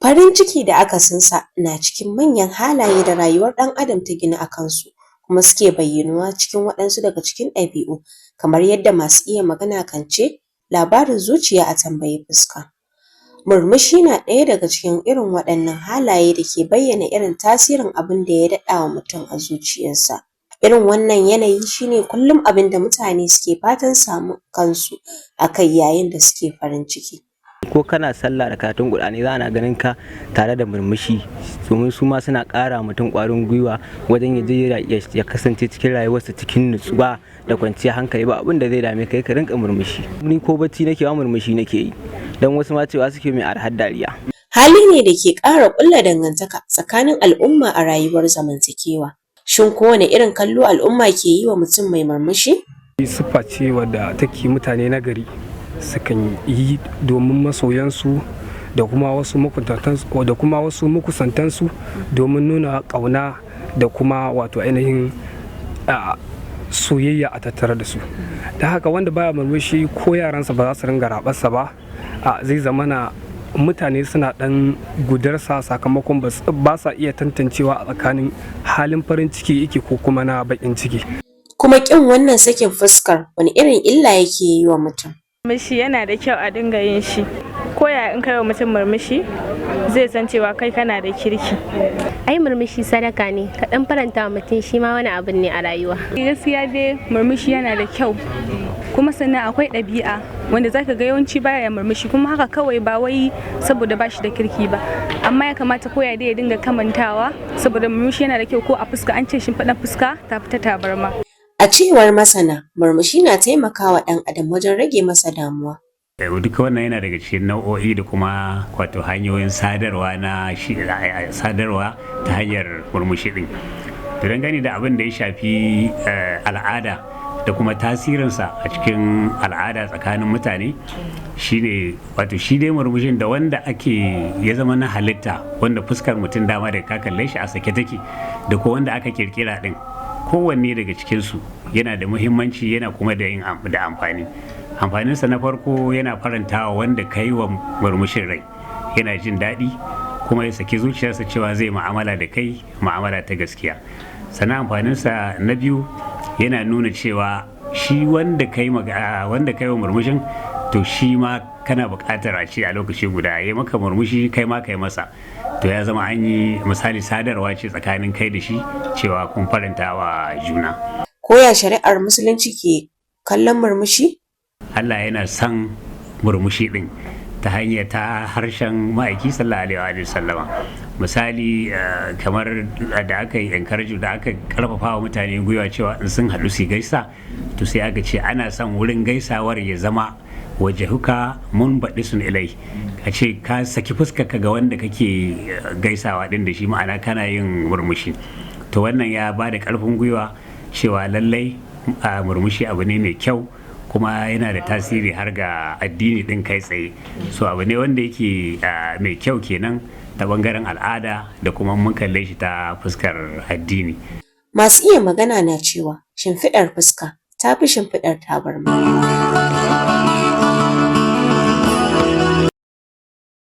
Farin ciki da akasinsa na cikin manyan halaye da rayuwar ɗan adam ta ginu a kansu, kuma suke bayyanuwa cikin waɗansu daga cikin ɗabi'u, kamar yadda masu iya magana kan ce, labarin zuciya a tambayi fuska. Murmushi na ɗaya daga cikin irin waɗannan halaye da ke bayyana irin tasirin abin da ya daɗa wa mutum a zuciyarsa. Irin wannan yanayi shine kullum abin da mutane suke fatan samun kansu a kai yayin da suke farin ciki. Ko kana sallah da karatun Qur'ani, za ana ganin ka tare da murmushi, domin su ma suna ƙara mutum ƙwarin gwiwa wajen ya je ya kasance cikin rayuwarsa cikin nutsuwa da kwanciyar hankali. Ba abin da zai dame kai, ka rinka murmushi. Ni ko bacci nake wa, murmushi nake yi, don wasu ma cewa suke mai arhar dariya. Hali ne da ke ƙara ƙulla dangantaka tsakanin al'umma a rayuwar zamantakewa. Shin ko wane irin kallo al'umma ke yi wa mutum mai murmushi? Siffa ce wadda take mutane na gari sukan yi domin masoyansu da kuma wasu makusantansu, domin nuna ƙauna da kuma wato ainihin soyayya a tattare da su. Da haka wanda baya murmushi, ko yaransa ba za su ringa rabarsa ba. Zai zamana mutane suna dan gudarsa, sakamakon ba sa iya tantancewa a tsakanin halin farin ciki yake ko kuma na bakin ciki. Kuma ƙin wannan sakin fuskar, wani irin illa yake yi wa mutum? Murmushi yana da kyau a dinga yin shi. Ko ya in kai wa mutum murmushi, zai san cewa kai kana da kirki. Ai murmushi sadaka ne, ka dan faranta wa mutum, shi ma wani abu ne a rayuwa. Gaskiya dai murmushi yana da kyau, kuma sannan akwai ɗabi'a wanda zaka ga yawanci baya murmushi kuma haka kawai, ba wai saboda bashi da kirki ba, amma ya kamata ko ya dai ya dinga kamantawa, saboda murmushi yana da kyau ko a fuska. An ce shimfiɗan fuska ta fita tabarma. A cewar masana, murmushi na taimakawa ɗan adam wajen rage masa damuwa. Duka wannan yana daga cikin nau'o'i da kuma wato hanyoyin sadarwa na shi, sadarwa ta hanyar murmushi din. To, dangane da abin da ya shafi al'ada da kuma tasirinsa a cikin al'ada tsakanin mutane, shine wato shi dai murmushin da wanda ake ya zama na halitta, wanda fuskar mutum dama da ka kalle shi a sake take, da ko wanda aka kirkira din, kowanne daga cikinsu yana da muhimmanci, yana kuma da yin da amfani. Amfaninsa na farko, yana farantawa wanda ka yi wa murmushin rai, yana jin daɗi kuma ya saki zuciyarsa cewa zai mu'amala da kai mu'amala ta gaskiya. Sannan amfaninsa na biyu, yana nuna cewa shi wanda kai wa murmushin, to shi ma kana buƙatar a ce a lokaci guda ya maka murmushi, kai ma kai masa. To, ya zama an yi misali sadarwa ce tsakanin kai da shi cewa kun faranta wa juna. Ko ya shari'ar Musulunci ke kallon murmushi? Allah yana son murmushi din ta hanyar ta harshen ma'aiki sallallahu alaihi wa sallama. Misali, kamar da aka yi encourage, da aka karfafa wa mutane gwiwa cewa in sun haɗu su gaisa, to sai aka ce ana son wurin gaisawar ya zama wajahuka munbasiɗun ilai, a ce ka saki fuskarka ga wanda kake gaisawa din da shi, ma'ana kana yin murmushi. To, wannan ya ba da karfin gwiwa cewa lallai murmushi abu ne mai kyau, kuma yana da tasiri har ga addini din kai tsaye. So abu ne wanda yake mai kyau kenan ta bangaren al'ada da kuma mun kalle shi ta fuskar addini. Masu iya magana na cewa shimfiɗar fuska ta fi shimfiɗar tabarma.